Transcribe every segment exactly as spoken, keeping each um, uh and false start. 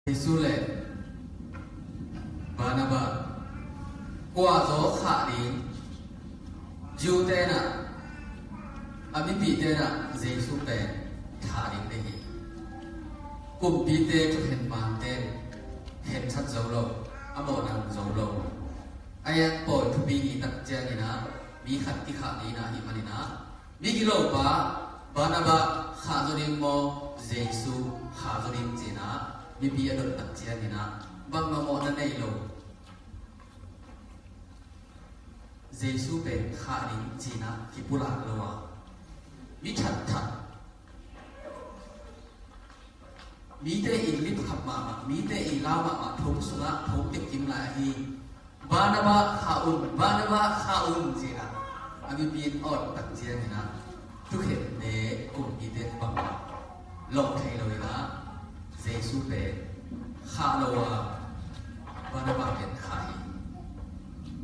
Jesu le Barnabas kua zaw khah ding? Jew tenah, a mipi tenah Jesu pen thah ding deih hi. Kumpite thukhen mangte khentat zo lo, a mawhna zo lo. A yang pawi thupi ni tak cianginah mi khat kikhah ding inah hi maninah, mi gilopa Barnabas khah zaw ding maw, Jesu khah zaw ding cinah mipi a dot tak cianginah bangmah mawhna nei lo. Jesu pen khah ding cinah kipulak lo a, mi thatthat, mite i lipkhap mahmah, mite i lau mahmah thong sungah thong kepkim lai ahi. Barnabas khah un, Barnabas khah un cinah a mipi in awt tak cianginah thukhente, kumpite bangmah lawh thei lo inah Jesu pen khah lo a, Barnabas pen khah hi.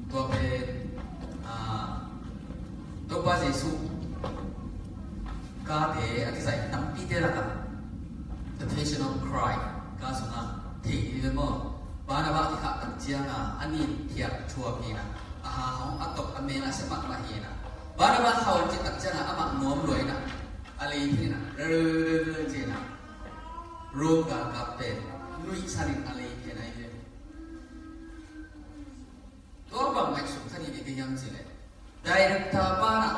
Tua pen, ah, Topa Jesu kate a kizai tampite lakah The Passion of Christ ka sungah thei ni ve maw? Barnabas kikhah tak cianga a nin thiak thuak hinah, a ha hong a tok a mel a sia mahmah hinah. Barnabas khah un cih tak cianga amah nuam lua inah a lei phen inah rrrrrrr cinah Rome galkap pen nuihsan in a lei phen ahi ve. Tua bang ngaihsun kha ding i ka hiam cih leh, director pa nah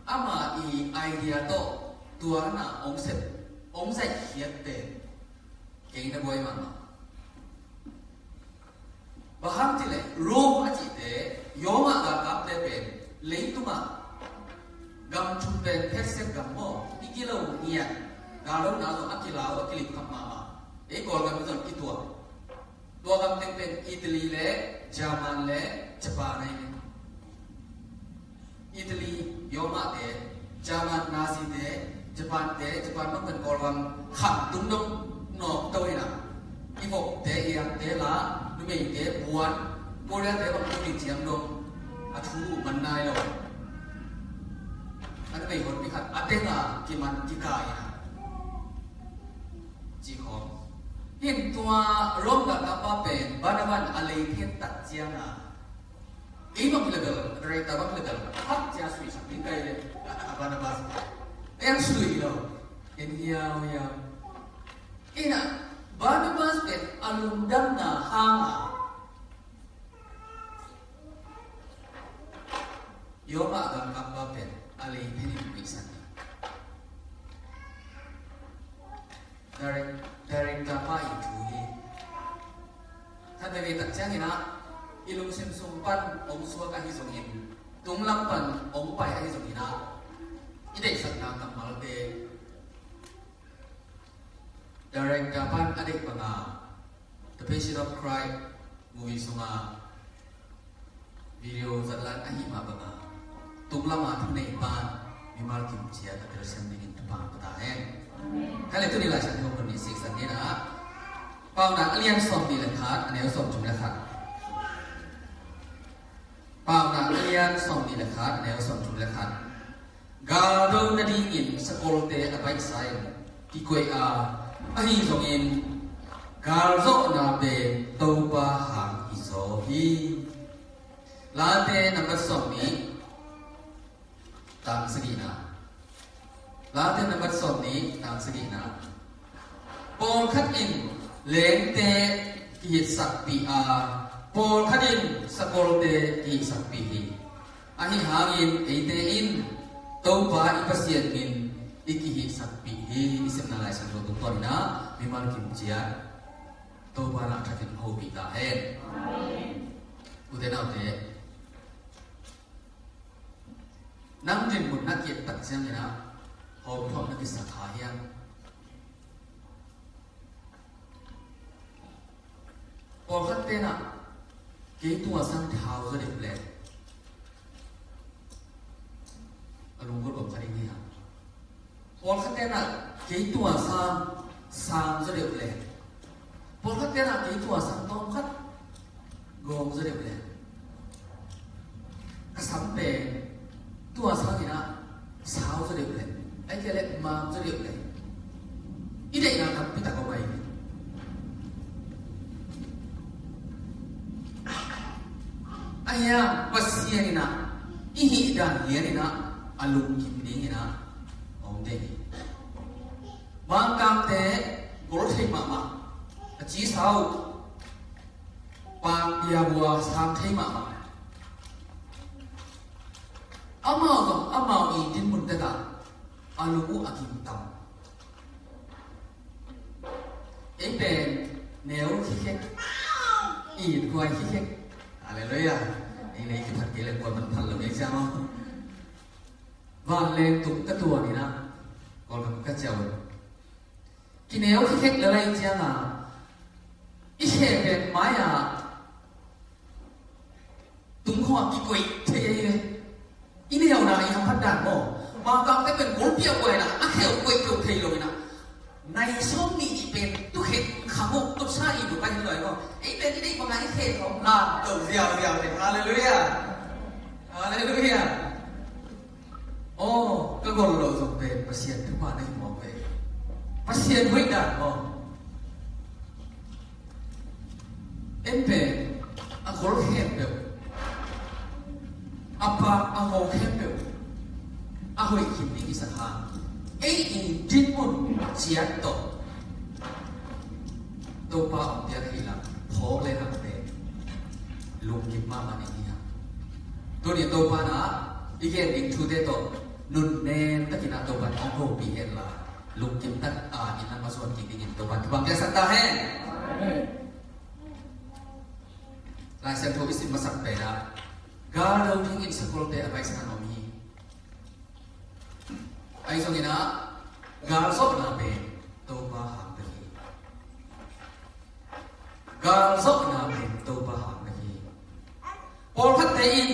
ama i idea tawh tua nah hong sep, hong zaihkhiat pen kei na buai mahmah. Bang hang cih leh Rome a cihte, Rome ah galkapte pen leitungah gam thum pen phet sep gam maw, i gilo ngiat, galona zong a kilau a kilipkhap mahmah. Ei Kawlgam zong i tuak. Tua gam teng pen Italy le German le Japan ahi hi. Italy, Rome-te, German, Nazi-te, Japan-te, Japan bang pen Kawlgam khamtung dong nawkto inah, i vokte, i angte la, numeite buan, Korea-te bang tung in ciam dong, a thu man nai lo. A numei honpi khat a tenga kiman kika inah cih khawng. Hin tua Rome galkap pa pen Barnabas a lei phen tak cianga, ei bang hi le bel, director bang hi le bel, hak cia suisak ding kai le, a Barnabas pen. Ei ang sui lo. En hiau hiau. Inah Barnabas pen a lungdamna hanga Rome galkap pa pen a lei phen in nuihsan hi. Direct, director pa i thu hi. Khat veve tak cianginah i lungsim sung pan hong suak ahi zongin, tunglam pan hong pai ahi zonginah, i deihsakna kammalte director pan a deih banga The Passion of Christ movie sunga video zatlan ahih mah banga, tunglama thunei pan mimal kimciat a telsiam dingin thupha pia ta hen. Kha le tuni Lai Siangtho hun ni siksan ni na. Paunak a lian sawm ni le khat, a neu sawm thum le khat. Paunak a lian sawm ni le khat, a neu sawm thum le khat. Galdo nadingin sakolte a baihsa in kikoih a, ahi zongin galzawhna pen Topa hang hi zaw hi. Late nambat sawm ni, tang sagihna. Late nambat sawm ni, tang sagihna. Pawlkhat in lengte kihitsakpih a, pawlkhat in sakolte kihitsakpih hi. Ahi hangin eite in Topa i Pasian min i kihitsakpih hi. I simna Lai Siangtho tungtawn inah mimal kimciat Topa na a thakin hopih ta hen. Ute naute, nang dinmun na kiat tak cianginah hawmthawh na kisa kha hiam? Pawlkhat tenah kei tua sang thau zaw deuh le a lunggulh bawm kha ding hi hang. Pawlkhat tenah kei tua sang sang zaw deuh le, pawlkhat tenah kei tua sang tawm khat gawng zaw deuh le, ka sam pen tua sanginah sau zaw deuh le, ai kei le mam zaw deuh le, i deihna tampi Pasian in ah i hih dan lian in ah a lungkim ding in ah om ding hi. Mangkangte gol thei mahmah, a cisa uh, pang biabua sang thei mahmah. Amau zong amau i dinmun takah a lung uh a gimtam. Ei pen neu khikhek, ithuai khikhek. Halleluiah. Ei nei kiphat kei le kuan man phat lo nei ciang aw. Vanleng tung ka tuan in ah Kawlgam ka ciah uh. Kineu khikhek lel ahih ciangin i khe pen mai-ah tung khawng ah kikoih thei ahi ve. I neuna i hamphat dan maw? Mangkangte pen golpi a buai in ah a khe uh koih keu thei lo in ah, nai sawm nih i pen tukhen khang uh, tuksa i duh pai hi lo maw? Ei pen i neih bangin i khe khawng lam to ziauziau hi. Halleluiah. Halleluiah. Aw, ka gol lo zong pen Pasian thupha na hi mawk ve. Pasian hoih dan maw? En pen a gol khempeuh, a pang a ngaw khempeuh a hoih khin ding i sak hang, ei i dinmun ciat tawh Topa om piak hi lam, phaw le hang pen lungkim mahmah ding hi hang. Tuni Topa in ah i gen ding thute tawh nunnem takin ah Topa in hong hopih hen la, lungkim tak a inn lam a zuan kik dingin Topa in thupha piaksak ta hen. Amen. Lai Siangtho i sim masak pen ah galdo dingin sakolte a baihsa-in om hi. Ahi zongin ah galzawhna pen Topa hang bek hi. Galzawhna pen Topa hang bek hi. Pawlkhatte in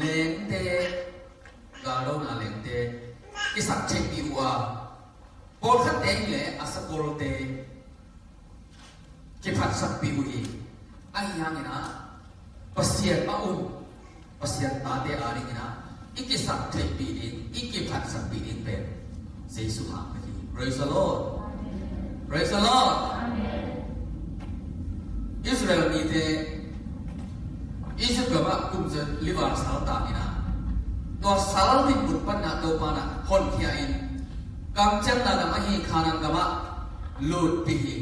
lengte, galdona lengte kisaktheihpih uh a, pawlkhatte in le a sakolte kiphatsakpih uh hi. Ahi hangin ah Pasian a um, Pasian tate a dingin ah i kisaktheihpih ding, i kiphatsakpih ding pen Jesu hang bek hi. Praise the Lord. Praise the Lord. Israel mite Egypt gamah kum za li val sal takin ah, tua sal dinmun panin ah Topa in ah honkhia in, kamciamna gam ahi Kanaan gamah lutpih hi.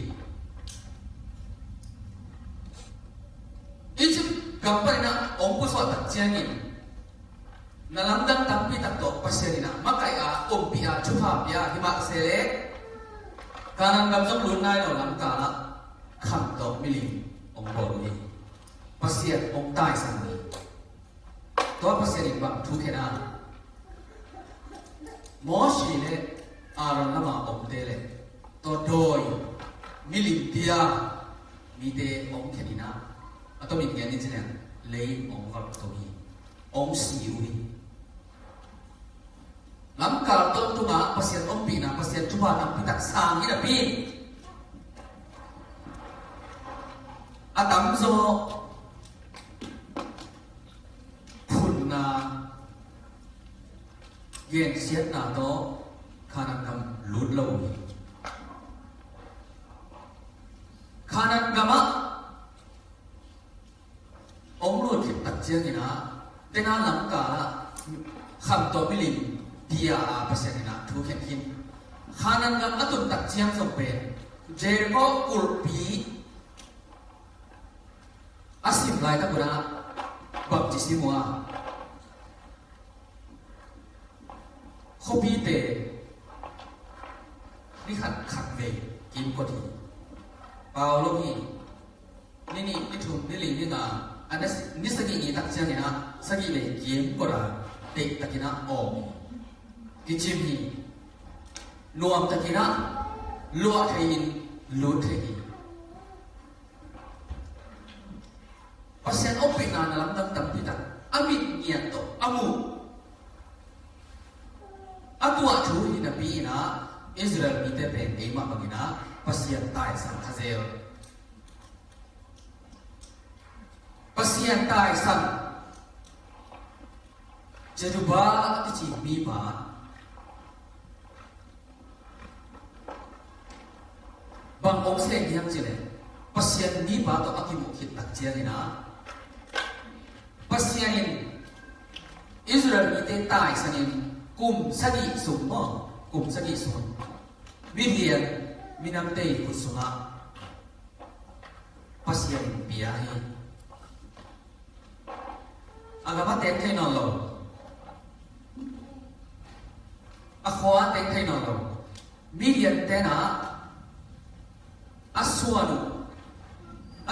Egypt gam panin ah hong pusuah tak ciangin na lamdang tampi tak tawh Pasian in ah makaih a, ompih a, thupha pia, hi mah se leh Kanaan gam zong lut nai lo, lamkal ah kham tawh milim hong bawl uh hi. Pasian hong taisan uh hi. Tua Pasian in bang thukhen a, Mosi le Aaron lam a omte le tua dawi milim pia mite hong khen in ah, a tomin gen ni ci leng, lei hong valh to hi, hong si uh hi. Lamkal tawntung ah Pasian ompihna, Pasian thupha tampi tak sang hi napi, a tamzaw phunna, gensiatna tawh Kanaan gam lut lo uh hi. Kanaan gamah hong lut khit tak ciangin ah, tena lamkal ah kham tawh milim pia a Pasian in ah thukhen khin. Kanaan gam a tun tak ciang zong pen Jericho kulhpi a sim laitak un ah bangci sim uh a, khuapite ni khat khat vei kimkot hi. Pau lo hi. Ni nih, ni thum, ni li, ni nga, a na si-, ni sagih ni tak ciangin ah sagih vei kimkot a, deihtakin ah awm hi. Kicim hi. Nuamtakin ah luah thei in lut thei hi. Pasian ompihna na lamdang tampi tak a mit ngiat tawh a muh, a tuah thu hi napi in ah, Israel mite pen eimah bangin ah Pasian taisan kha zel. Pasian taisan, Jerubbal a kici mipa bang hong seng hiam cih leh, Pasian mipa tawh a kimuh khit tak ciangin ah, Pasian in Israel mite taisanin kum sagih sung maw, kum sagih sung Midian minamte i khut sungah Pasian in pia hi. A gam a teng thei nawn lo, a khua a teng thei nawn lo. Midian tenah a suan uh,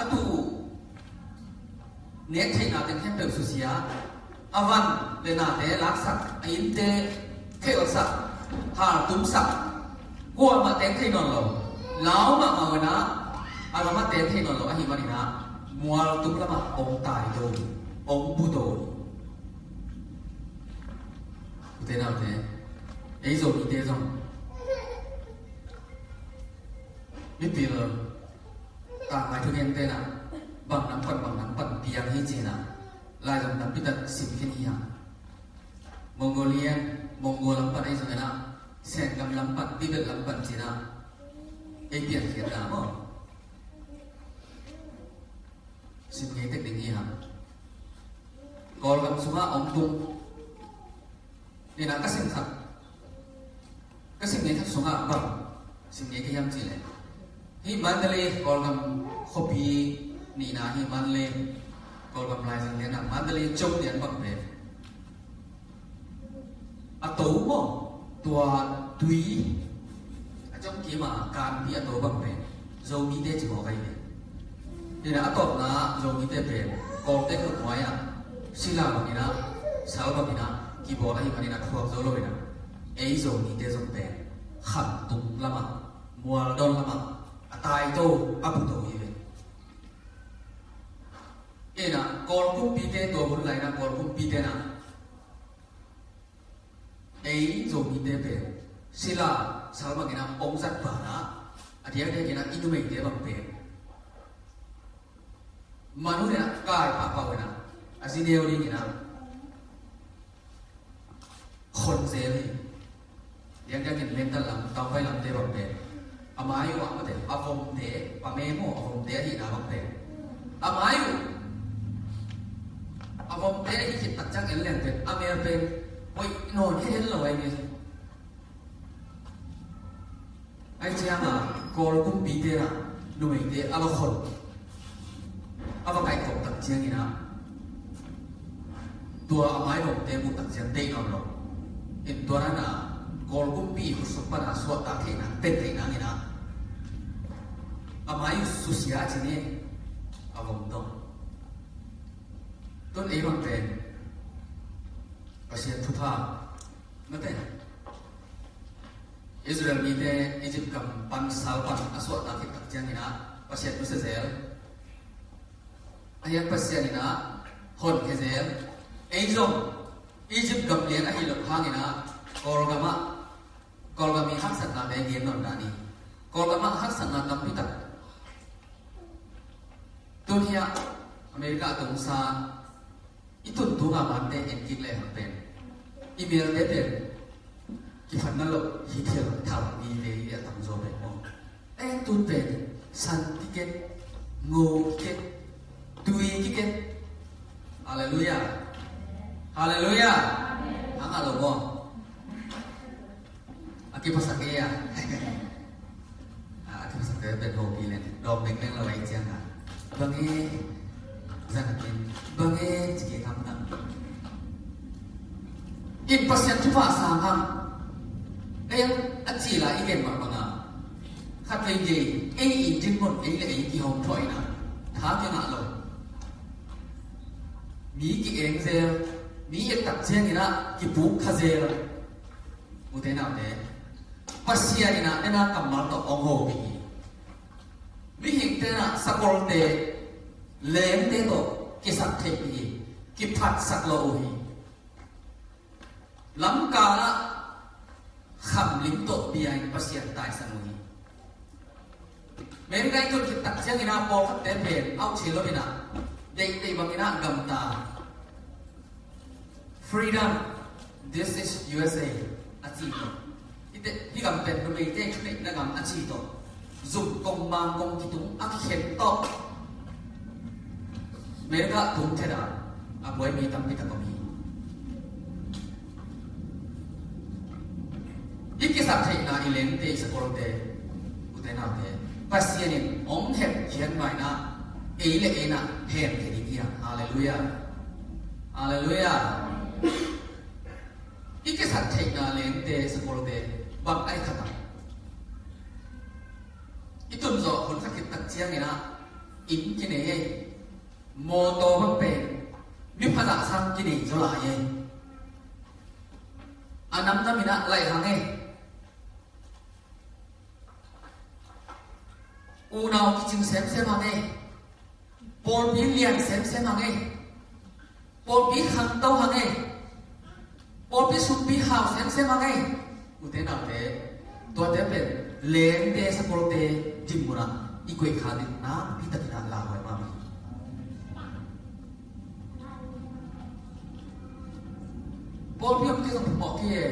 a tuh uh, nek theihna teng khempeuh susia, a van le nate laksak, a innte khelsak, haltumsak, kuamah teng thei nawn lo. Lau mahmah uh inah, a gam a teng thei nawn lo ahih maninah mualtum lamah hong taito, hong buto. Ute naute, ei Zomite zong mipil tanglai thugente na bang nam pan bang nam pan piang hi cina lai zong tampi tak sim khin hi hang. Mongolian, Mongol lam pan ei zong ena, Sengam lam pan, Tibet lam pan cina ei piang khiat na maw? Sim ngei tek ding hi hang. Kawlgam sungah om tung. Nina ka sim khat, ka sim ngei khat sungah bang sim ngei ka hiam cih leh, hih Mandalay Kawlgam khuapi nihna, hih Mandalay Kawlgam laizang lianah Mandalay Chowk lian bang pen a to maw, tua tui a cong kima kanpi a to bang pen Zomite ci mawk ahi ve. Nina a tawpna Zomite pen Kawlte khut nuai-ah sila bangin ah, sal bangin ah kibawl ahi manin a thuak zo lo inah, ei Zomite zong pen khamtung lamah, mualdawn lamah a taito, a buto hi ve. Inah Kawl kumpite, tua hun lainah Kawl kumpite na ei Zomite pen sila sal bangin ah hong zat banah, a diakdiakin ah i numeite bang pen man hun inah kai pahpah uh inah a zi neu dingin ah khon zel hi. Diakdiakin mental lam, tangpai lamte bang pen a mai uh ah mate, a vomte, pa me maw, a vomte ahihna bang pen a mai uh, a vomte ahih khit tak ciang en leng pen a mel pen hoih nawn het het lo ahi ve. Ahi cianga Kawl kumpite na numeite a va khon, a va kaihkhop tak ciangin ah tua a maivomte muh tak ciang deih nawn lo. In tua na Kawl kumpi khutsuk pana suahtak theihna, pen theihna ngin ah a mai uh susia a cin hi. A vom dong. Tun ei bang pen Pasian thupha mate. Israel mite Egypt gam pan sal pan a suahtak khit tak ciangin ah Pasian nusia zel. A hiang Pasian inah honkhia zel. Ei zong Egypt gam lian ahi lo hangin ah Kawlgam ah, Kawlgam i haksatnate gen nawn dan hi. Kawlgam ah haksatna tampi tak. Tun hiah America a tungsa i tuntunga mante en kik le hang pen i melte pen kiphatna lo hi thil thau vive hi a tamzaw pen maw? En tun pen san kiket, ngo kiket, tui kiket. Halleluiah. Halleluiah. Hang a lo maw? A kiphasak e a. A kiphasak e pen hopi len dawm beng beng lo ai ciang a. Bang e zan a pen bang e cike kam kam. In Pasian thupha sang ham. Ei a ci la i gen mah bang a. Khat vei gei ei in dinmun ei le ei kihawm thuah in a tha kingah lo. Mi ki-eng zel, mi et tak ciangin ah kipuk kha zel. Ute naute, Pasian in ah ena kammal tawh hong hopih hi. Mihingte in ah sakolte, lengte tawh kisak theihpih hi, kiphatsak lo uh hi. Lamkal ah khamlim tawh bia in Pasian taisan uh hi. America i tun khit tak ciangin ah pawlkhatte pen auh thei lo in ah, deihdeih bangin ah gamta. Freedom, this is U S A, a ci tawh. Hite, hih gam pen numeite thuneihna gam a ci tawh. Zum kong mang kong kitung a kikhen tawh. America tung theda, A buai mi tampi tak om hi. I kisaktheihna, i lengte, i sakolte, ute naute, Pasian in hong hemkhia maina, ei le ei na hemkhia ding hi hang. Halleluiah. Halleluiah. I kisaktheihna, lengte, sakolte, bang a hi khat a, i tun zawh hun khat khit tak ciangin ah inn kinei ei. Mawtaw bang pen mi phazah sang kinei zaw lai ei. A namnam in ah laih hang ei. Unau kicing semsem hang ei. Pawlpi lian semsem hang ei. Pawlpi khangto hang ei. Pawlpi sumpi hau semsem hang ei. Ute naute, tuate pen lengte, sakolte dinmun ah i koih kha ding nakpi takin ah lauhuai mahmah hi. Pawlpi om kei zong phamawh kei e.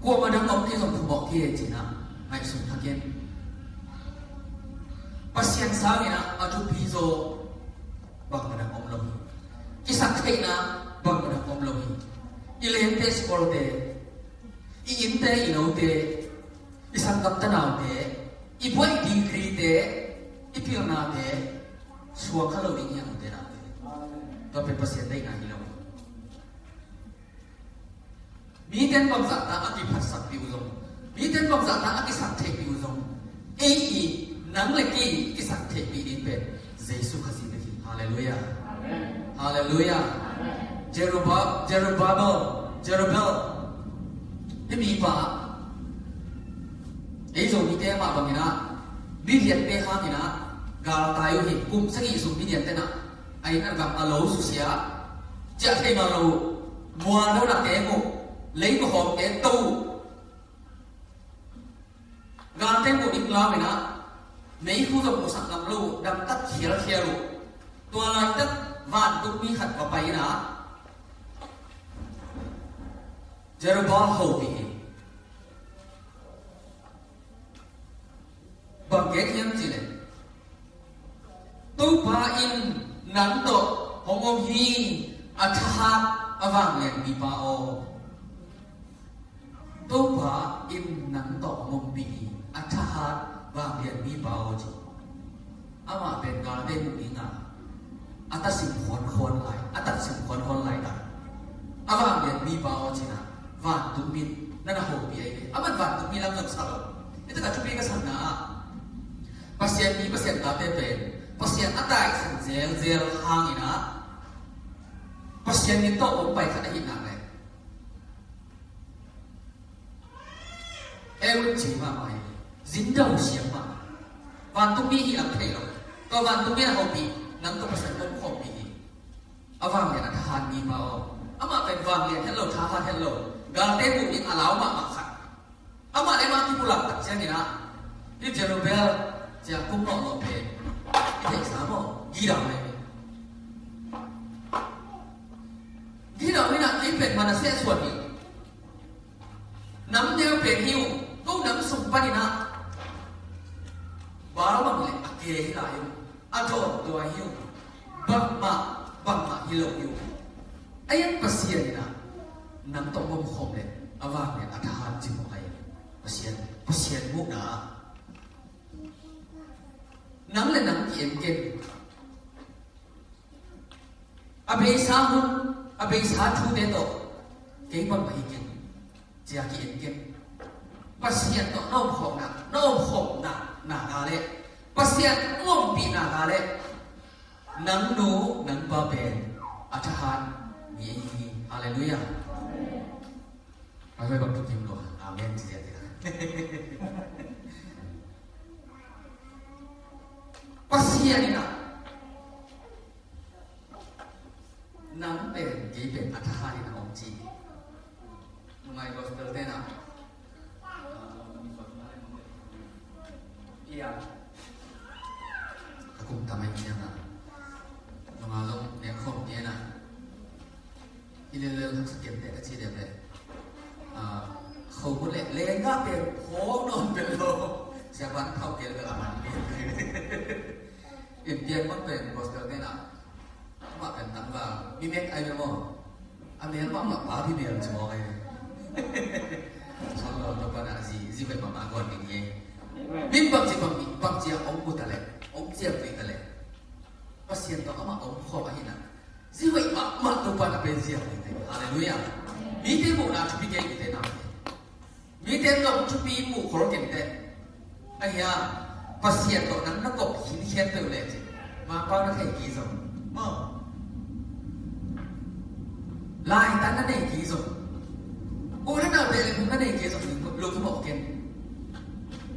Kuamah dang om kei zong phamawh kei e, ci-in ah ngaihsun thak in. Pasian sangin ah a thupi zaw bangmah dang om lo hi. Kisaktheihna bangmah dang om lo hi. I lengte, sakolte, i innte, i note, i sanggam tanaute, i buai dingkirite, i pilnate suang kha lo ding hi hang, ute naute. Tua pen Pasian deihna hi lo. Mite in bangzahta a kiphatsakpih uh zong, mite in bangzahta a kisaktheihpih uh zong, ei i, nang le kei i kisaktheihpih ding pen Jesu Khazih bek hi. Halleluiah. Halleluiah. Jerubba-, Jerubbaal, Jerubbaal, hih mipa, ei Zomite mah bangin ah, Midiante hangin ah galtai uh hi. Kum sagih sung Midiante in ah a inn a gam a lo susia, ciah thei mah lo uh, mual dona teng uh, lei mahawmte to uh. Galte muh ding lau in ah, meikhu zong musak ngam lo uh, damtak khialkhial uh. Tua laitak vantungmi khat va pai in ah, Jerubbaal hopih hi. Bang gen hiam cih leh, Topa in nang tawh hong om hi, a thahat a vanglian mipa aw. Topa in nang tawh hong ompih hi, a thahat vanglian mipa aw, ci. Amah pen galte muh ding a, a tatsim khuankhuan lai, a tatsim khuankhuan laitak, a vanglian mipa aw, ci-in ah vantungmi in na na hopih ahi ve. Amah in vantungmi lam zong sa lo. Hi takah thupi ka sakna ah, Pasian mi, Pasian tate pen Pasian a taisan zelzel hangin ah, Pasian min tawh hong pai khat ahih nak leh, Aaron ci mahmah hi. Zindau siam mahmah. Vantungmi hi lam thei lo. Tua vantungmi in a hopih, nang tawh Pasian om khawmpih hi. A vanglian a thahat mipa aw. Amah pen vanglian het lo, thahat het lo. Galte muh ding a lau mahmah khat. Amah le amah kipulak tak ciangin ah, hih Jerubbaal ci-a kum nawh lo pen i theihsa maw? Gidau le. Gidau in ah, kei pen Manasseh suan hi. Nam neu pen hi uh, ko nam sung panin ah Baal bang leh a ke hi lai uh, a dawntuah hi uh, bangmah, bangmah hi lo hi uh. A hian Pasian in ah nang tawh om khawm leh a vang leh a thahat ci mawk hi. Pasian, Pasian muhna ah nang le nang ki-en ken. A beisa hun, a beisa thute tawh kei bangmah hi keng, ci-a ki-en keng. Pasian tawh na omkhawmna, na omkhawmna, na ga leh, Pasian ompihna ga leh, nang nu, nang pa pen a thahat mi ahi hi. Halleluiah. Pai hoi bang thukim lo. Amen ci lian. Pasian in ah nang pen, kei pen a thahat in a om ci. Nungak gospel te na. Ia. Ka kum tamai ni na. Nungak zong nek khawm te na. Hi lel lel haksa kem te ka ci deuh leh. Ah, kho mun leh lengga pen phawk nawn bel lo. Siapa thau kel bel a man pen. Inn pian bang pen gospel te na. Amah pen tangval mi mek ai bel maw. A mel mahmah pa pi mel ci mawk ai. Suan lo Topa na zi, zi hoih mahmah guan ding hi. Amen. Min bangci bang, bangci a ong mu ta leh, ong ciamtui ta leh, Pasian tawh amah ong khawm ahi na. Zi hoih mahmah Topa na pen zi a hoih te. Halleluiah. Mite muhna thupi kei mite na. Mite tawh thupi muh khol kei mite. Ahi a, Pasian tawh nang na kop khinkhian peuh leh ci. Mangpau na thei kei zong. Maw. Laitan na nei kei zong. U le naute le na nei kei zong, lungmawh ken.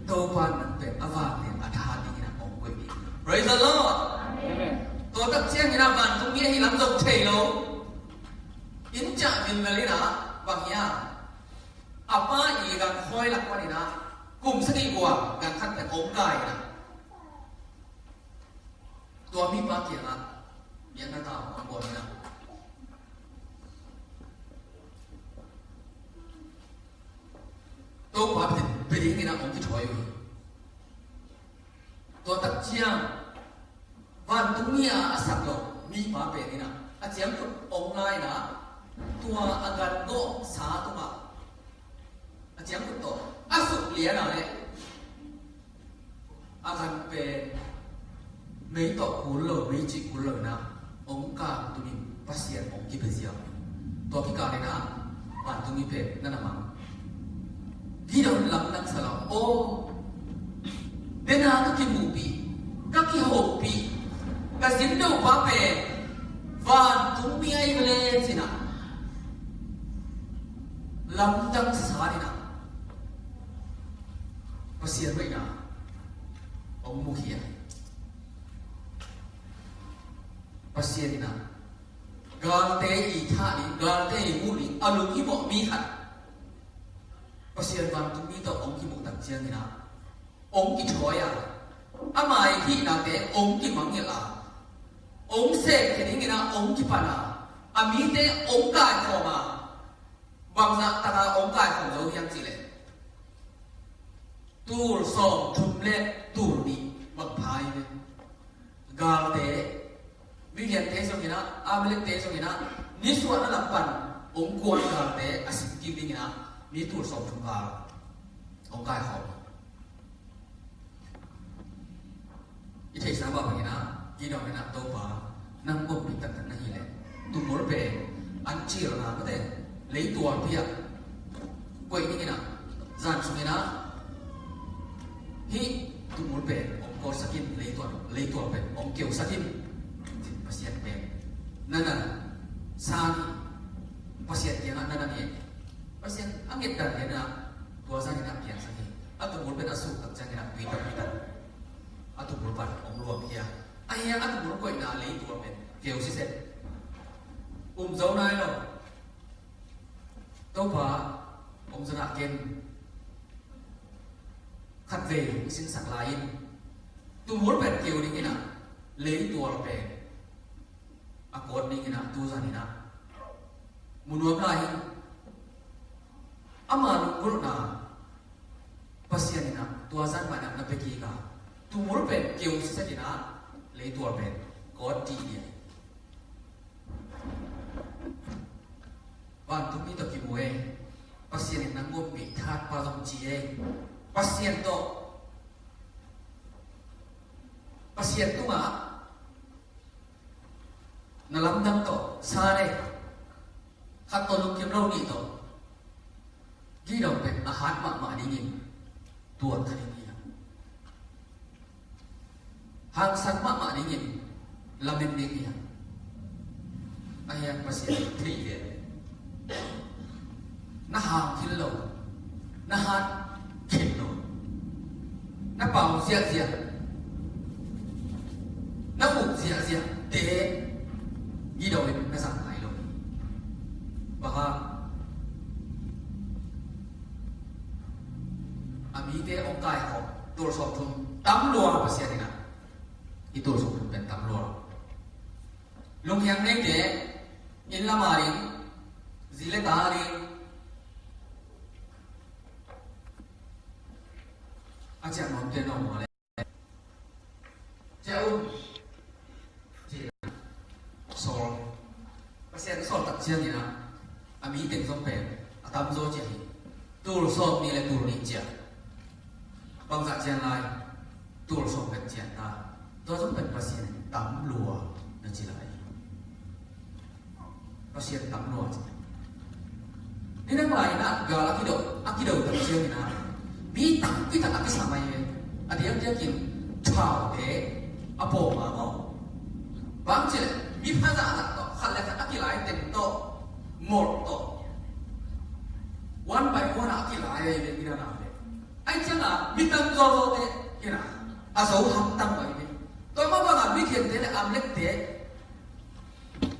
Topa nang pen a vanglian a tha dingin a ong koih ding. Praise the Lord. Amen. Tua tak ciangin a vantung mi ahi lam zong thei lo. Inn ciah vingvel in a, bang hiam? A pa i gang khawi lak panin a, kum sagih guak, gang khat pen ong kai in a. Tua mipa kiangah biakna tau ong guan in a. Topa bia dingin a ong kithawi uh hi. Tua tak ciang, vantung mi a a sak lo mipa pen in a, a ciangkhut ong la in a, tua a gan gawh sa tungah a ciangkhut tawh a suk lian a leh, a gan pen mei tawh kul lo, mei cih kul lo in a, ong kang tunin Pasian ong kipia ziau. Tua kikal in a, vantung mi pen na na mang. Gideon lamdang sa lo, aw, dena ka kimuhpih, ka kihopih, ka zin dopa pen vantung mi ahi vele ci in a, lamdang sa in a, Pasian hoihna ong mukhia. Pasian in a, galte i thah ding, galte i muh ding a lunghimawh mi khat, Pasian vantung mi tawh ong kimuh tak ciangin a, ong kithawi a, ama i hihnate ong kimangngilh a, ong sepkhia dingin a ong kipan a, a mite ong kaikhawm a, bangzah taka ong kaikhawm zo hiam cih leh, tul sawmthum le tul nih bang pha hi ve. Galte, Midiante zong in a, Amalekte zong in a, nisuahna lam pan ong kuan galte a sim kik dingin a, mi tul sawmthum val ong kaikhawm. I theihsa mah bangin a, Gideon in a, Topa, nang ompih taktak na hih leh, tumul pen an cil na mate, leitual piak koih dingin a, zan sungin a, hih tumul pen ong kawtsak in, leitual, leitual pen ong keusak in, Pasian pen na na sa ni, Pasian kiangah na na ni, Pasian a ngetdan lian a, tua zan in a piangsak hi. A tumul pen a suk tak ciangin a, tui tak, tui tak. A tumul pan ong luang hi a. Ahi a, a tumul koihna leitual pen keu siseh. Um zo nai lo. Topa, ong zon a ken khatvei sinsak lai in, tumul pen keu dingin a, leitual pen a kawt dingin a, tu zan in a mu nuam lai hi. Ama lunggulhna Pasian in a, tua zan mah in a na pia kik a, tumul pen keu siseh in a, leitual pen kawt dih hi. Vantung mi tawh kimu e. Pasian in nang ompih thahat pa zong ci e. Pasian tawh, Pasian tungah na lamdang tawh, sa le khat tawh lungkim lo nih tawh, Gideon pen a hat mahmah dingin tuat kha ding hi a, hangsan mahmah dingin lamen ding hi a. Ahi a, Pasian thei ve. Na hang khin lo, na hat khin lo, na pau ziahziah, na uk ziahziah te Gideon in na zang nai lo. Bang hang? A mite ong kaikhawm tul sawmthum tam lua, Pasian in a, i tul sawmthum pen tam lua. Lunghiang neite, inn lam a ding, zi le ta a ding, a ciah nuamte na om maw le? Ciah un. Bangzah cian lai, tul sawm pen cian ta. Tua zong pen Pasian in tam lua na ci lai. Pasian tam lua ci. Ni nang lai in ah gal a kido, a kido tak ciangin ah mi tampi tak a kisa mai ve. A diakdiakin thaute a pawm a maw. Bang ci leh mi phazah zah tawh khat le khat a kilai teng tawh, mawlh tawh, one by one a kilai ve, mi dang a ve. Ai ciang a mi tam zawzaw te in ah a zo hamtang bai ve. Tua mah bangah mi khente le amlekte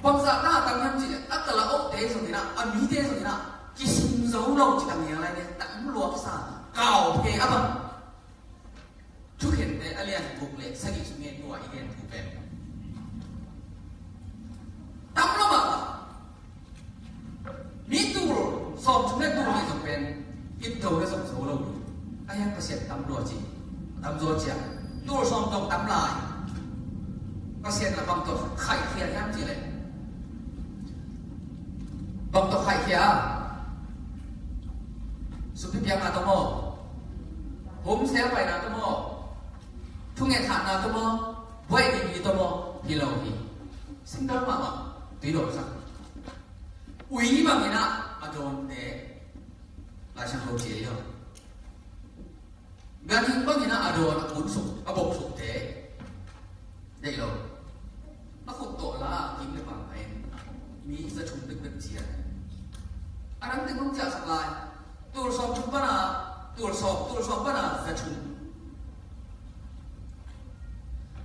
bangzah ta a tam hiam cih leh a kala ohte zong in ah, a mite zong in ah kisim zo lo ci tam nia lai ne, tam lua kisa, kau phe a bang. Thukhente a lian guk le sagih sung ngen tua i gen thu pen tam lo mah. Mi tul sawm sung le tul nih zong pen it zo le zong zo lo. A hiang Pasian tam lua ci. Tam zaw ciang tul sawm tawh tam lai. Pasian la bang tawh khaikhia hiam cih leh, bang tawh khaikhia a, sumpi piakna tawh maw, home cell paina tawh maw, thunget hatna tawh maw, buaih ding hi tawh maw, hi lo hi. Simple mahmah. Tui dawh sak. Ui bangin ah a dawnte Lai Siangtho ci ei aw. Ganhing bangin ah a dawn a kun suk, a bok sukte deih lo. A khut tawh la a kim le pang a en. Mi za thum bekbek cian. A dang teng hong ciahsak lai. Tul sawm thum pana, tul sawm, tul sawm pana za thum.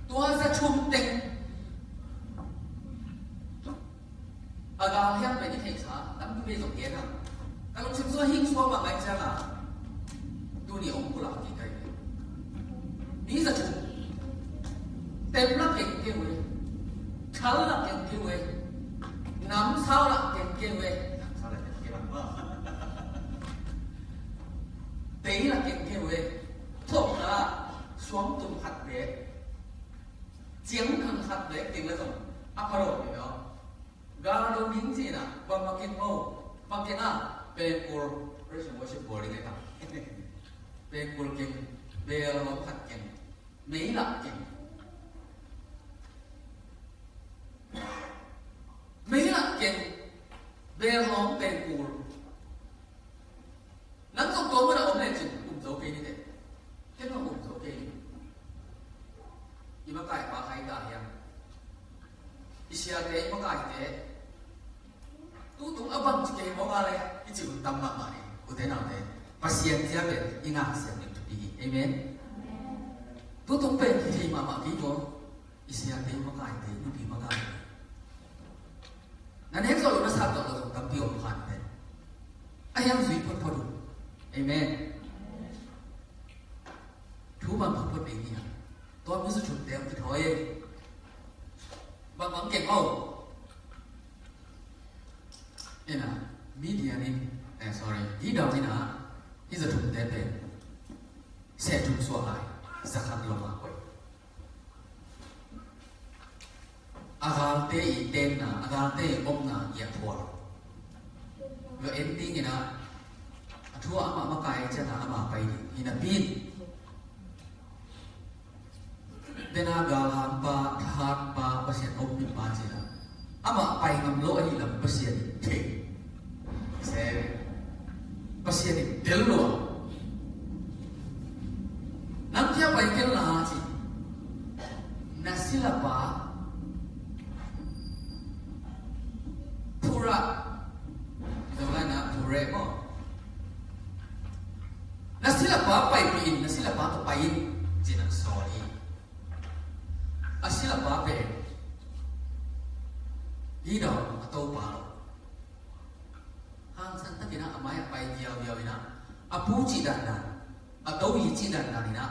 Tua za thum teng a gal hiam pen i theihsa tampi vei zong gen a. Ka lungsim sua hing sua mah ngai ciang a, tuni hong pulak kik kai. Mi za thum. Tem la keng kei ve. Thal la keng kei ve. Namsau la keng kei ve. Namsau la keng kei ve. Tei la keng kei ve. Thok la suang tum khat ve. Ciang khang khat ve keng la zong a pha lo ve aw. Gal dong ding cihna, bang makin mo, makin a, pengkul, praise and worship boarding ai ta. Pengkul keng, bel hawm khat keng, meilak keng. Meilak keng, bel hawm pengkul. Nang zong tua mun a om lecin um zo kei ni teh. Ken zong um zo kei ni. I makai pa hai ta hiam? I siate, i makaite. Tutung a bang ci kei mawk a le i ci hun tam mahmah hi. Ute naute, Pasian zia pen i ngak siam ding thupi hi. Amen. Tutung pen hi thei mahmah kei tua. I siate, i makaite, i nupi makaite. Na nek zawh lo, na sat zawh lo zong tampi om kha ni teh. A hiang zui photphot uh. Amen. Thu bang photphot ding hi a. Tua mi zu thumte hong kithawi ei. Bang bang keng aw. Ena, Midian in, eh, sorry, Gideon in a, hi za thumte pen seh thum suah lai, za khat lawng a koih. A galte i tenna, a galte i omna i a phual. Lo en dingin a, a thu a amah makai ciangin a amah pai ding hi napi in. Dena galhampa, thahatpa, Pasian ompipa cih a, amah pai ngam lo ahih lam Pasian in thei. Pasian in tel lua. Nang kia pai ken la ci. Na silapa Purah. Zong lai na purah maw. Na silapa paipih in, na silapa tawh pai in, ci-in a sawl hi. A silapa pen Gideon a topa lo. Hangsan takin a mai a pai viauviau in a, a pu cih dandan, a to hi cih dandan in a,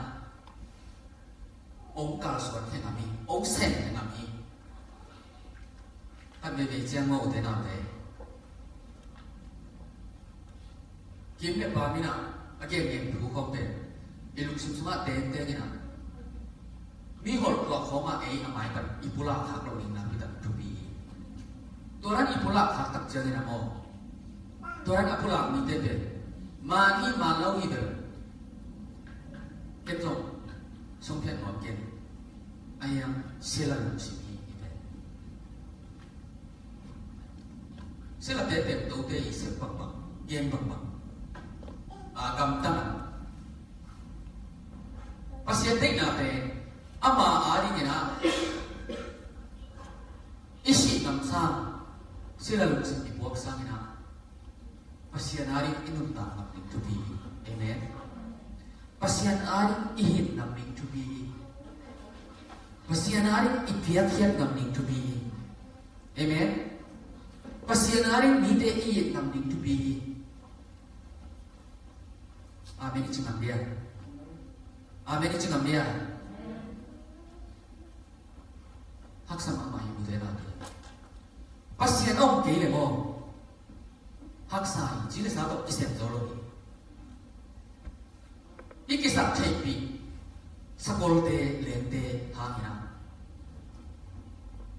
ong kalsuan khe ngam hi, ong sem khe ngam hi. Khat veivei ciang maw ute naute. Kim le pam in a, a gengen thu khawng pen i lungsim sungah tengteng in a, mi holh tuak khawngah ei a mai pan i pulak khak lo ding nakpi tak thupi hi. Tua dan i pulak khak tak ciangin a maw, tua dan a pulak mite pen man hi man lo hi bel, ken Sila lungsim hi, hi pen. Silate pen tote i sep bangbang, gen bangbang, a, gamtang a. Pasian deihna pen ama adingin ah i sih ngam sang, sila lungsim i buak sangin ah Pasian ading i nuntak ngam ding thupi hi. Amen. Pasian ading i hih ngam ding thupi hi. Pasian ading i piakkhiat ngam ding thupi hi. Amen. Pasian ading mite i it ngam ding thupi hi. Amen i ci ngam dia? Amen i ci ngam dia? Haksa mahmah hi, ute naute. Pasian a om kei leh maw, haksa hi, ci le sa tawh kisem zo lo hi. I kisap theihpih sakolte, leengte hangin ah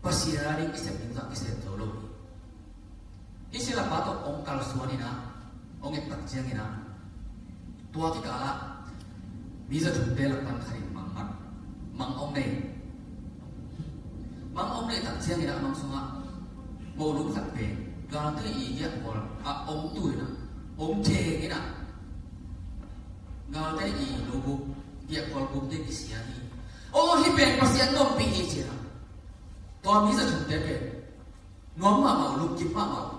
Pasian ading i sep ding zah kisem zo lo hi. Hih silapa tawh hong kalsuan in ah, hong et tak ciangin ah, tua kikal ah mi za thumte lak pan khat in mang mat, mang hong nei. Mang hong nei tak ciangin ah, mang sungah mohlum khat pen galte i giahkual ah hong tu in ah, hong theng in ah, galte i lubuk, giahkual buk ding kisia hi. Aw, hih pen Pasian ompih hi, ci-in ah tua mi za thumte pen nuam mahmah uh, lungkim mahmah uh.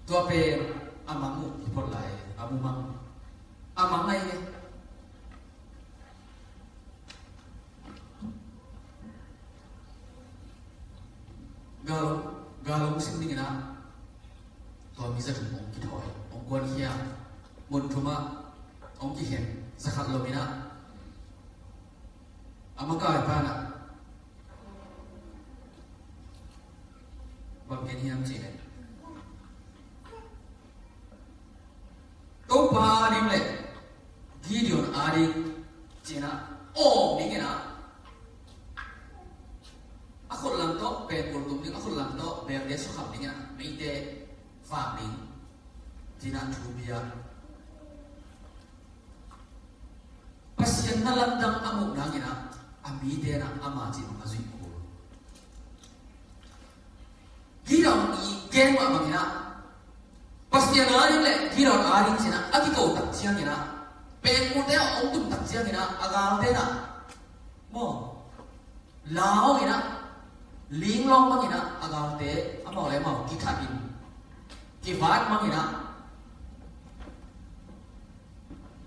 Tua pen a mang uh hi phot lai, a mu mang. A mang ahi ve. Gal, gal hong sim dingin ah tua mi za thum hong kithawi, hong kuankhia, mun thum ah hong kikhen, za khat lom in ah a makaipa in ah bang gen hiam cih leh, Topa ading le Gideon ading, ci-in ah awng dingin ah, a khut lam tawh pengkul tum ding, a khut lam tawh belte sukham dingin ah meite vak ding, ci-in ah thu pia. Pasian na lamdang a muh nangin ah a mite in ah ama cih bang a zuih kul. Gideon i gen mah bangin ah, Pasian ading le Gideon ading ci-in ah a kiko tak ciangin ah, pengkulte a hong tum tak ciangin ah, a galte in ah maw, lau in ah, linglawng bangin ah a galte amau le amau kithat in, kivat bangin ah,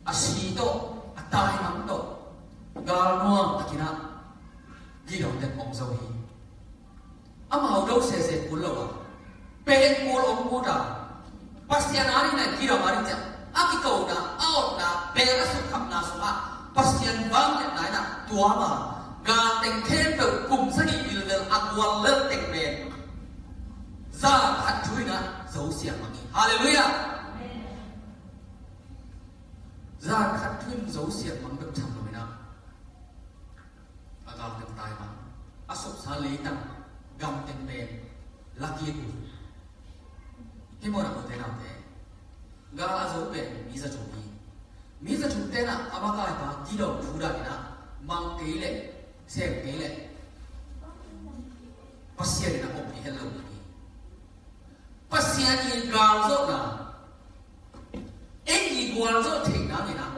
a si tawh, a taimang tawh, galnuam takin ah Gideon ten om zo hi. Amau do sese kul lo a, pengkul om kul a, Pasian ading le Gideon ading ci-a a kikona, a otna, bel a sukkhamna sungah Pasian vangliatna in ah tuam a, gal teng khempeuh kum sagih bilbel a gual lel teng pen zan khat thu in ah zo siangmang hi. Halleluiah. Zan khat thu in zo siangmang bek tham lo in ah, a gal teng taimang, a sopsa leitang, gam teng pen la kik uh. Hih mawhna, ute naute, gal a zo pen mi za thum hi. Mi za thumte in ah a makaipa Gideon thu dan in ah mang kei leh, sem kei leh, Pasian in ah om hi het lo hi. Pasian i galzawhna, ei i gualzawh theih nangin ah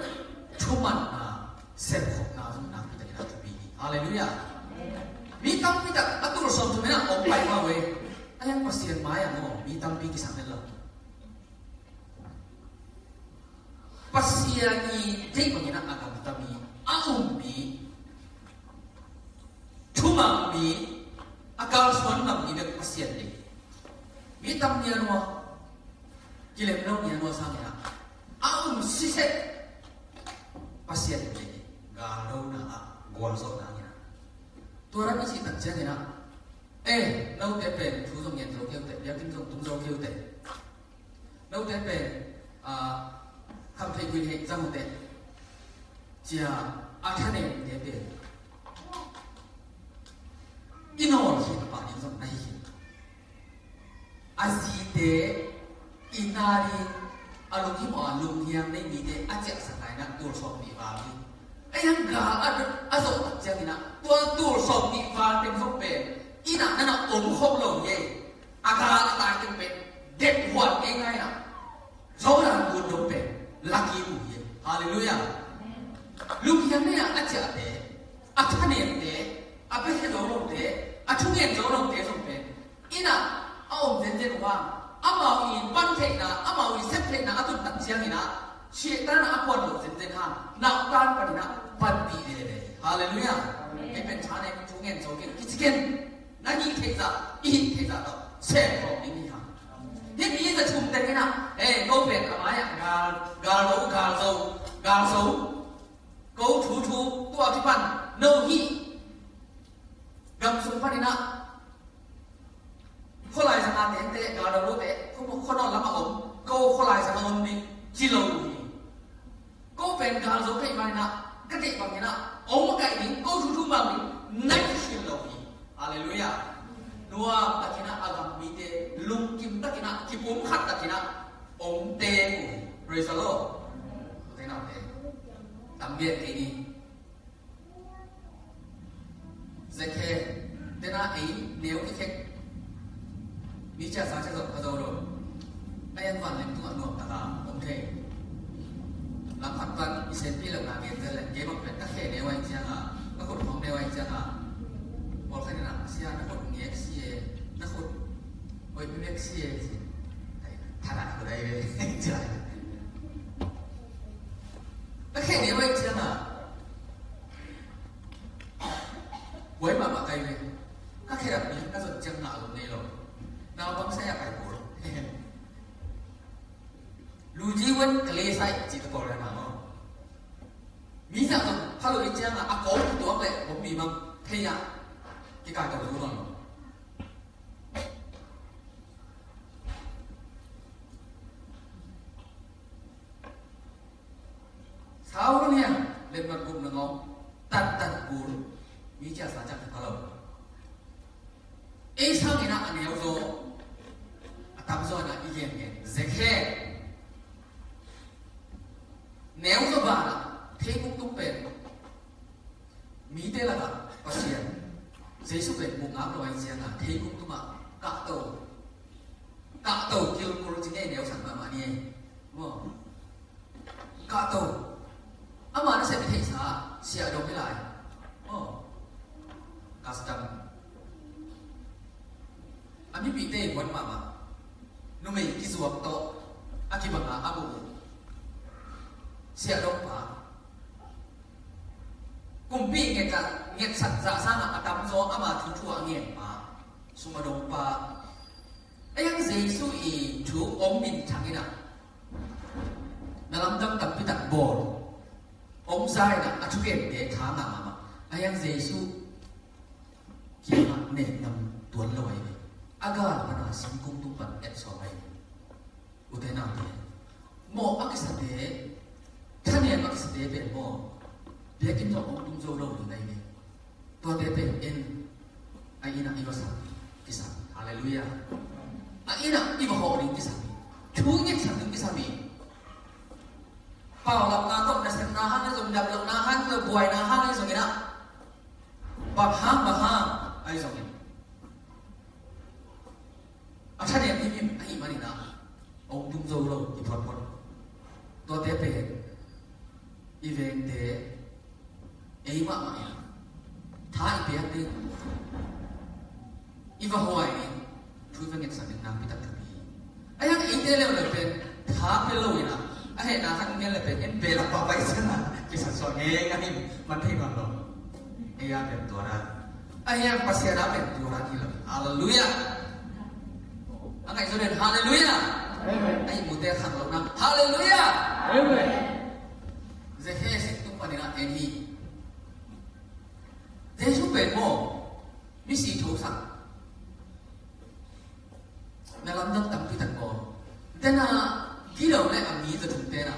thumanna, sepkhopna zong nakpi takin ah thupi hi. Halleluiah. Mi tampi tak a tul sawm thum in ah om pai mah uh e. A hiang Pasian mai-ah maw mi tampi kisam het lo. Pasian i deih bangin ah a gamta mi, a um mi, thumang mi, a kalsuan ngam mi bek Pasian deih. Mi tam nian uh a, kilem lo nian uh a sangin ah a um siseh Pasian deih, galdona ah gualzawhna ngiat. Tua ram i cih tak ciangin ah, eh, note pen thu zong ngen zo kei uh teh, biakinn zong tung zo kei uh teh. Note pen, ah, khamtheih guihtheih zang uh teh, ci-a a thanemte pen i nawlkhin pah ding zong na hi khin. A zite i na ding, a lunghimawh a lunghiang nei mite a ciahsak nai-in ah tul sawmnih val hi. A yang gal a, a zawh tak ciangin ah tua tul sawmnih val teng zong pen inn ah na na om khop lo hi. A gal a tai teng pen det huan ngeingai in ah Jordan gun dong pen la kim uh hi. Halleluiah. Lunghiang nei-a a ciahte, a thanemte, a biakhia zo lote, a thungen zo lote zong pen inn ah a om zenzen uh hang, amau i pan theihna, amau i sep theihna a tun tak ciangin ah Satan a puan lo zenzen hang nautan panin ah panpih veve. Halleluiah. Amen. Hei pen thanem thu ngen zo keng kici ken. Na hih theih zah, i hih theih zah tawh sem khawm ding hi hang. Hih mi za thum teng in ah, eh, ko pen a mai-ah gal, gal lo, gal zo, gal zo. Ko thu thu tua kipan no hih gam sung panin ah khualai zanga tengte, gal lo lote, khuamuak khuanawn lamah om, ko khualai zanga om ding ci lo uh hi. Ko pen gal zo ka hih manin ah ka deih bangin ah ong a kaih ding, ko thuthu mang ding na kikhil lo hi. Halleluiah. Nuam takin ah a gam mite lungkim takin ah kipumkhat takin ah ong teng uh hi. Praise the Lord. Ute naute, tam biak kei ni. Zekhe, tena ei neu kikhek. Mi cia sa cia zong ka zo lo. A yang vanleng tungah nuam taka om thei. Lam khat pan i senpi lo na gen zel leng, kei bang pen ka khe neu ai cianga, ka khut hong neu ai cianga. Pawl khat in ah, sia na khut ngek si e, na khut hoih mi mek si e, si. Thana khut ai ve. Cia. Ka khe neu ai cianga. Buai mahmah kai ve. Ka khedap mi ka zon ciang ngah lo ngei lo. Naupang sai a kai kul. Lu ji wan ka le sai ci ka pawl na maw. Mi zah zong pha lo i ciang a, a kawng kituak le bom mi mang thei a. Kikai to zu mang. Sau niang letmat guk na ngawng tantan kul. Mi cia sa cak ka lo. Ei sangin ah a neu zaw, a tam zaw in ah i gen gen. Zekhe. Neu zaw banah thei kuk tung pen. Mite lakah Pasian Jesu pen muk ngam lo ai ciangah thei kung tungah kahto, kahto kilkul ci ngei neu san mahmah ni ei. Maw? Kahto. Ama nasep i theihsa siah dong hi lai. Maw? Custom. A mipihte i buat mahmah. Numei kizuak tawh a kibanga a buh uh siah dongpa. Kumpi nget a, ngetsak zah sangah a tamzaw ama thu thu a ngenpa, sum a dongpa. A yang Jesu i thu om minthang inah na lamdang tampi tak bawl. Om za inah a thugente tha ngah mahmah. A yang Jesu kiangah nehna tuan lo ahi ve. A gal pana singkung tung pan et sawm ahi ve. Ute naute, mawh a kisate, thanem a kisate pen maw, biakinn zong hong tung zo lo ding ahi ve. Tuate pen en, a innah i va sak kisam. Halleluiah. A innah i va hawh ding kisam hi. Thu ngetsak ding kisam hi. Paulapna tawh nasepna hang ahi zong, damlohna hang ahi zong, buaina hang ahi zong inah, bang hang bang hang ahi zongin, a thanem himhim ahih maninah hong tung zo lo i photphot. Tuate pen i vengte, ei mahmah in tha i piak ding, i va huai ding, thu i va ngetsak ding nakpi taktak hi. A yang eite leuleu pen tha pia lo inah a hehna khat ngen le pen en belak pahpah i ciangah kisatsuah ngei ngah hi. Man thei bang lo. Ei a pen tuara. A hiang Pasian a pen tuara hi lo. Halleluiah. A ngaih zo den halleluiah. Amen. A ihmute khang lo na halleluiah. Amen. Zekhia sik tung paninah en hi. Jesu pen maw, misi thosak. Na lamdang tampi tak bawl. Tena gilo le a mi zathum tena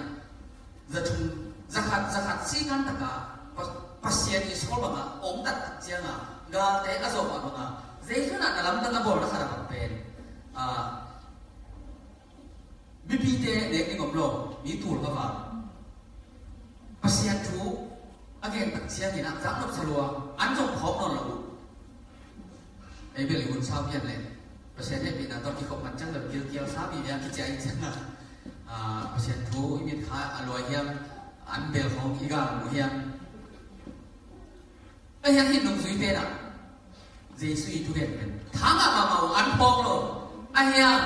zathum, zakhat, zakhat sikan taka Pa-, Pasian i sawl banga om taktak cianga galte a zawh mah banga Jesu na na lamdang a bawlna khat a bang pen, a, mipite nek ding om lo, mi tul ka val. Pasian thu A gen tak ciangin ah, zak nop sa lua, an zong phawk nawn lo uh. Ei bel i hun sau pian leh Pasian hehpihna tawh kikhop man ciang bel gilkial sa mi liang kiciah in ciang a, ah, Pasian thu i mit kha a luai hiam, an bel khawng i gal mu hiam. A hiang hih nungzuite na Jesu i thugen pen thangah mahmah uh an phawk lo. A hiang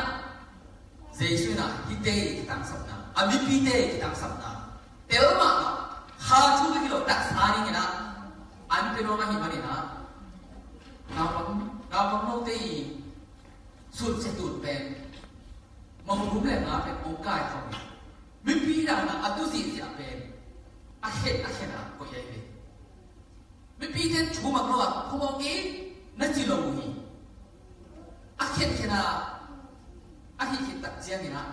Jesu in ah hihte i kitangsapna, a mipite i kitangsapna tel mahmah, kha thu ka hi lo taksa dingin ah an pia nuam ahih manin ah naupang, naupang note i sunsia tun pen mawhum le nga pen hong kai khawm hi. Mipi dang na a tu zihziah pen a khen a khen a koih ahi ve. Mipite thu mak lo ah khawm hong in na ci lo uh hi. A khenkhen a, a hih khit tak ciangin ah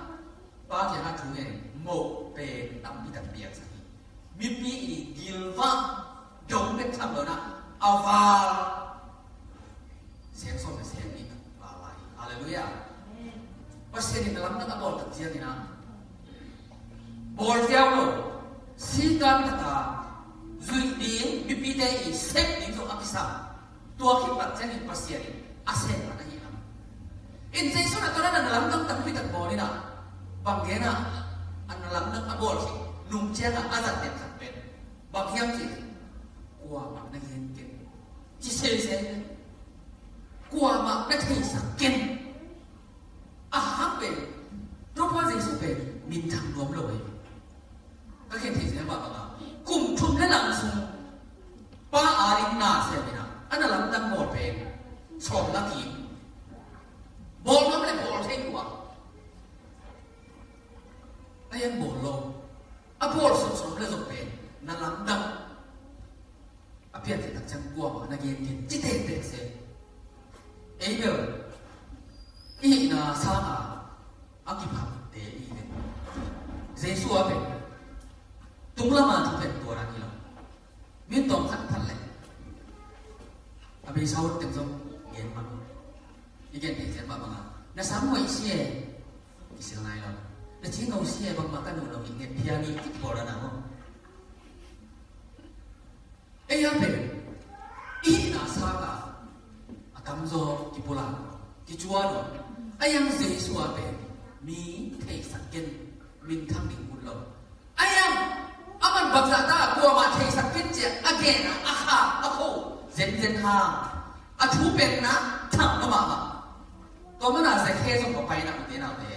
Pa kiangah thu ngen moh pen tampi tak piangsak hi. Mipi i gilvah dong bek tham lo in ah a val seng sawm le seng nih val lai hi. Halleluiah. Pasian in na lamdang a bawl tak ciangin ah bawl ziau lo, sikan taka zuih ding, mipite i sep ding zong a kisam. Tua khit tak ciangin Pasian in a sep pan ahi lam. In Jesu na tawh na lamdang tampi tak bawl in ah, bang gen ah, a na lamdang a bawl khit nung ciangah a zat den khat pen bang hiam cih leh, kuamah na gen ken ci sese, kuamah na theisak ken. A hang pen Topa Jesu pen minthang nuam lo hi. Ka khen thei zel mah bangah kum thum le lang sung Pa a ding na sem in ah, a na lamdang bawl pen sawm la kim. Bawl nuam le bawl thei uh a, a hiang bawl lo. A bawl sawmsawm le zong pen na lamdang a pian khit tak ciang kuamah na gen ken ci tektek se. Ei bel i hihna sanga a kiphatte i hi ve. Jesu a pen tung lama thu pen tua dan hi lo. Min tawm khat phat leh a beisa ut teng zong gen man. I gen thei ciang mah bangah na sam hoih si e, kisil nai lo. Na cingno si e, bangmah ka nuh lo hi, nget phial ni, kipawl a na maw. Ei a pen i hihna sanga a tamzaw kipulak, kicuan uh. A hiang Jesu a pen mi theisak ken, minthang ding ut lo. A hiang a man bangzah ta kuamah theisak ken ci-a a gen a, a kha a kho zenzen hang a thu pen na thang a mahmah. Tua mana Zakhe zong va pai na ute naute.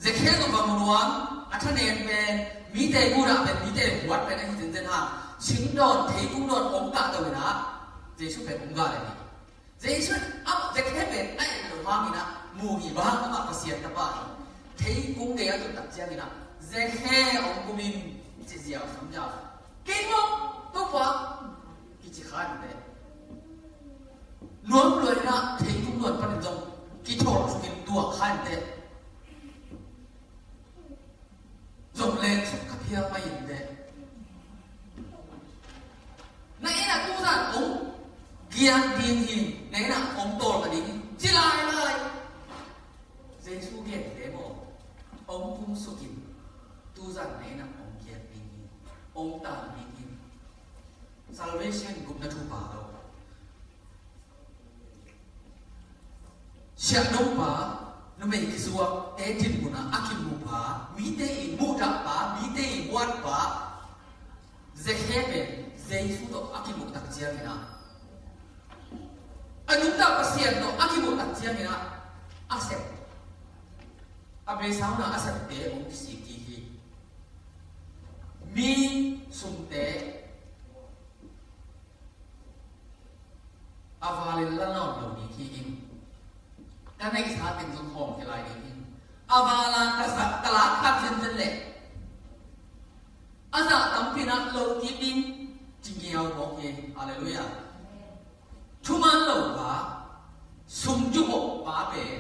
Zakhe zong va mu nuam, a thanem pen, mite gunah pen, mite huat pen ahi zenzen hang, singdawn theikung dawn om kah to in ah Jesu pen om gah le hi. Jesu in a Zakhe pen a et lo hangin ah mu hi bang, amah Pasian tapa hi. Theikung gei a tun tak ciangin ah Zakhe hong kum in ci ziau sam ziau. Kei maw Topa kici kha in teh. Nuam lua in ah theikung dawn panin zong kithawh suk in tuak kha in teh. Zong leng suk kha phial mai in teh. Na inn ah tuzan hong giak ding hi, na inn ah hong tawl ka ding hi, ci lailai. Jesu gente maw, hong kum suk in, tuzan na inn ah hong giak ding hi, hong tawl ding hi. Salvation gupna thupha lo. Siahnoppa, numei kizuakte dinmun ah a kimuhpa, mite i muhdahpa, mite i huatpa, Zakhe pen Jesu tawh a kimuh tak ciangin ah, a nungta Pasian tawh a kimuh tak ciangin ah, a sep, a beisa un ah a septe hong kisik kik hi. Mi sumte a valin la nawn lo ding hi ing. Ka neihsa teng zong hawm hi lai ding hi. A vala ka zak, ka lak khat zenzen leh a zah tampi in ah lo kik ding ci ngiau mawk hi. Halleluiah. Thuman lo pa, sum kihoh pa pen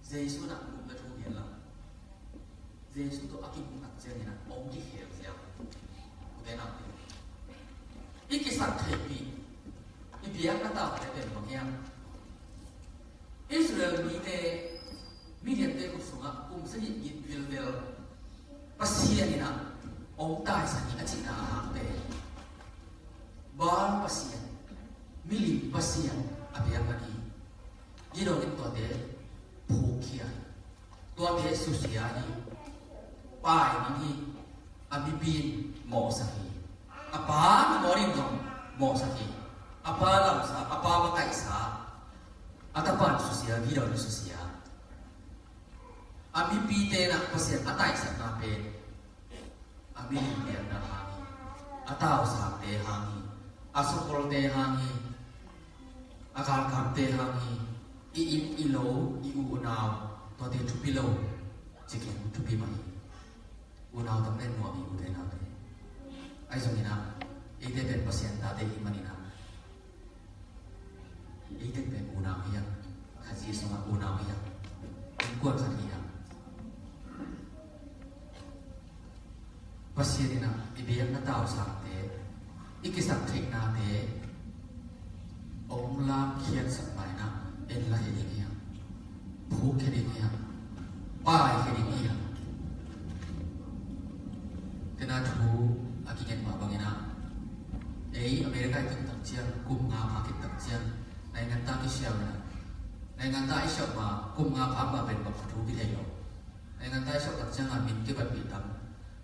Jesu in ah gupna thu gen lo. Jesu tawh a kimuh tak ciangin ah hong kikhel ziau. Ute naute, i kisaktheihpih, i biakna taute pen bang hiam? Israel mite Midiante khut sungah kum sagih git vilvel Pasian in ah hong taisan hi a cihna a hang pen Pasian, milim Pasian a biakna hi. Gideon in tuate phukkhia hi. Tuate susia hi. Pai ning hi. A mipi in mawhsak hi. A pa Nahor in zong mawhsak hi. A pa lamsa, a pa makaihsa. A tapa in susia, Gideon in susia. A mipite in ah Pasian a taisakna pen a milim biakna hang hi, a tausangte hang hi, a sukulte hang hi, a galkapte hang hi. I inn i lo, i unau, tuate thupi lo, ci keng, thupi mah hi. Unau tam pen nuam hi, ute naute. Ahi zongin ah eite pen Pasian tate i hih manin ah, eite pen unau hi hang. Khazih sungah unau hi hang. Innkuan khat hi hang. Pasian in ah i biakna tausangte, i kisap theihnate hong lamkhiatsak ma-in ah en la hi ding hi hang. Phukkhia ding hi hang. Paikhia ding hi hang. Tena thu a kingen mah bangin ah, ei America i tun tak ciang, kum nga pha khit tak ciang, naingan ta kisiau in ah, naingan ta i siau ma, kum nga pha ma pen bang thu kithei lo. Naingan ta i siau tak ciang a min kibatpih tam.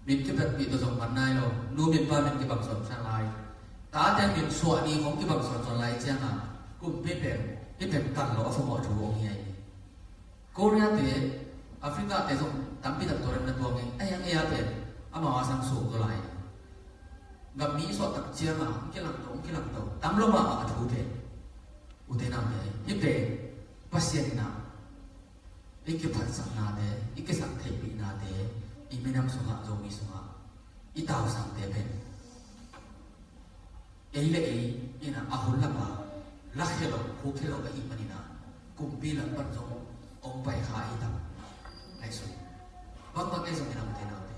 Min kibatpih tawh zong man nai lo. Nu min pa min kibang sawn sa lai. Tate min suah ni hong kibang sawn sawn lai ciang a, kumpi pen hih pen kan lo a famawh thu hong hi ai. Korea te, Africa te zong tampi tak tua rem na tuang hi. Ai ang ei a pen amau a sang suak zaw lai. Gam mi suah tak ciang a hong kilang to, hong kilang to. Tam lo mahmah a thu pen. Ute naute, hih pen Pasian in ah i kiphatsaknate, i kisaktheihpihnate, i minam sungah, Zomi sungah i tausangte pen ei le ei in ah a hun lapa lakhia lo, hukhia lo ahih manin ah kumpi lam pan zong hong pai kha hi tam. Ngaihsun. Bangbang ei zong in ah, ute naute,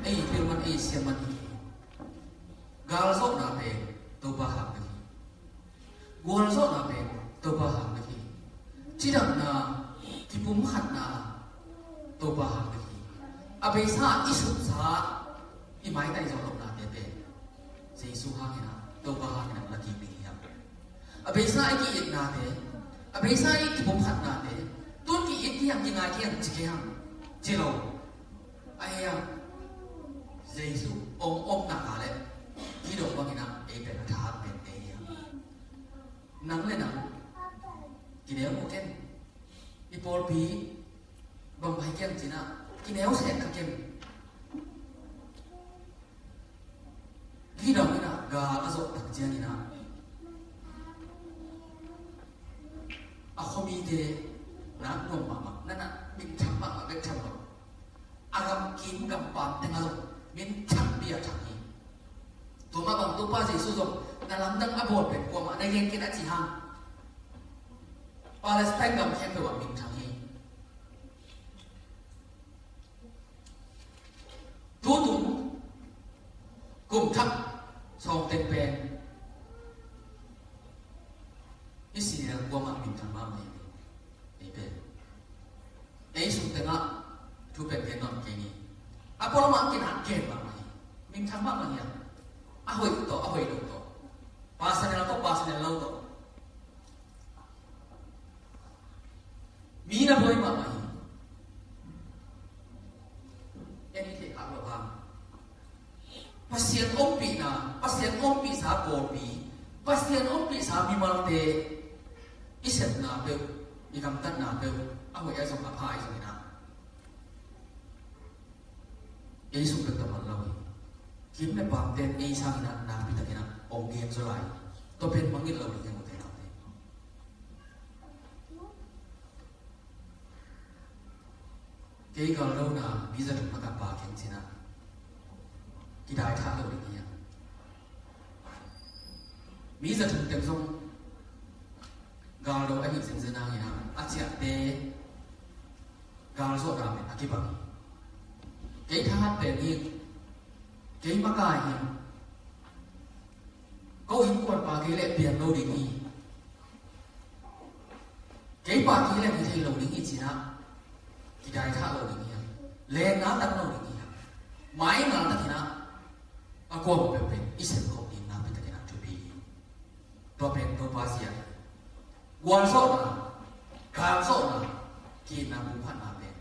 ei thil man, ei siam man hi. Galzawhna pen Topa hang bek hi. Gualzawhna pen Topa hang bek hi. Cidamna, kipumkhatna Topa hang bek hi. A beisa i sutsa, i maitai zawh lohnate pen Jesu hangin ah, Topa hangin ah la kik ding hi hang. A beisa i ki-itnate, a beisa i kipumkhatnate, tun ki-it kei hang, kingai kei hang, ci kei hang, ci lo. Ahi a, Jesu om om nak a leh, Gideon bangin ah ei pen a tha pen ei hi a. Nang le nang kineu maw ken? I pawlpi bang pai kiang cin ah kineu seh kha ken. Gideon in ah gal a zawh tak ciangin ah a khuamite nak nuam mahmah, na na minthang mahmah bek tham lo. A gam kim gam pam teng a zong minthang pi a thang hi. Tua mah bang Topa Jesu zong na lamdang a bawl pen kuamah na gen kei a ci hang. Palestine gam khempeuh ah minthang hi. Tutung kum thak sawng teng pen i si lel kuamah minthang mahmah hi. Ei pen ei sung tengah thu pen gen nawn kei ni. A pawlmah kinah gen mahmah hi. Minthang mahmah hi a. A hoih tawh, a hoih lo tawh, personal tawh, personal lo tawh. Mi na buai mahmah hi. En i theih khak lo hang. Pasian ompihna, Pasian ompihsa pawlpi, Pasian ompihsa mimalte i sepna peuh, i gamtatna peuh, a hoih a zong a pha i zong in ah, ei sung peuh tawh man lo hi. Kim le pamte ei sangin ah nakpi takin ah hong gen zaw lai. Tua pen mangngilh lo ding hi, ute naute. Kei galdona mi za thum lakah pha keng cin ah kidaithah lo ding hi a. Mi za thum teng zong galdo ahi zenzen hangin ah a ciahte galzawhna pen a kibang hi. Kei thahat pen hi. Kei makai hi. Ko innkuanpa kei leh pian lo ding hi. Kei pa kei leh hi thei lo ding hi cin ah kidaithah lo ding hi a. Lenna tang lo ding hi a. Mai ngal takin ah a kuamah peuhpeuh i sem khop ding nakpi takin ah thupi hi. Tua pen Topa zia hi. Gualzawhna, galzawhna, ki-itna, pumkhatna pen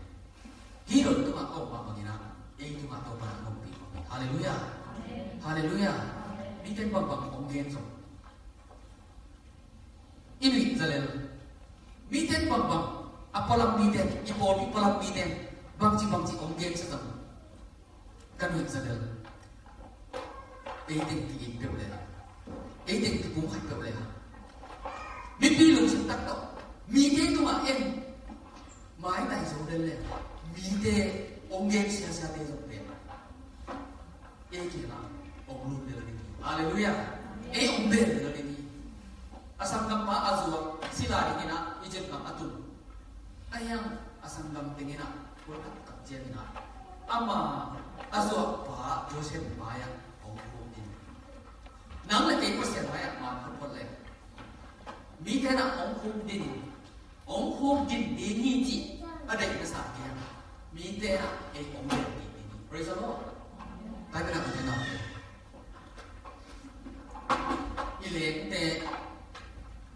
hih dawn tungah a om mah bangin ah, ei tungah Topa in a ompih mah hi. Halleluiah. Halleluiah. Mite in bangbang hong gen zong i nuih za lel. Mite in bangbang, a pualam mite, i pawlpi pualam mite bangci bangci hong gensia zong ka nuih za lel. Ei teng ki-it peuh le, ei teng kipumkhat peuh le, mipi lungsim tak tawh mite tungah en maitai zo lel le, mite hong gen siasiate zong pen ei kiangah hong lut lel ding hi. Halleluiah. Ei hong bel lel ding hi. A sanggampa a zuak sila dingin ah Egypt gam a tung. A hiang a sanggam tengin ah, kul taktak ciangin ah, ama a zuakpa Joseph mai-ah hong khum ding. Nang le kei Pasian mai-ah man photphot le, mite in ah hong khum ding, hong khum ding ding hi cih a deih masa kei a, mite in ah ei hong bel ding ding hi. Praise the Lord. Bible ah mite in ah i lengte,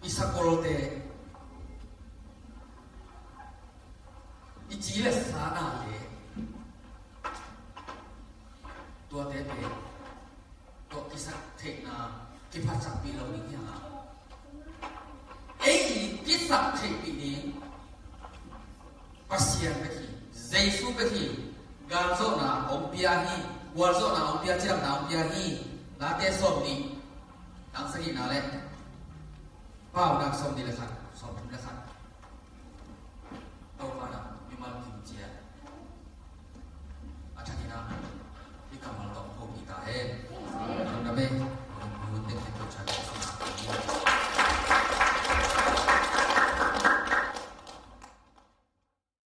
i sakolte, i ci le sa nate, tuate pen tawh kisaktheihna kiphatsakpih lo ding hi hang a, ei i kisaktheihpih ding Pasian bek hi, Jesu bek hi. Galzawhna hong pia hi, gualzawhna hong pia, cidamna hong pia hi. Late sawmnih, tang sagihna le Paunak sawmnih le khat.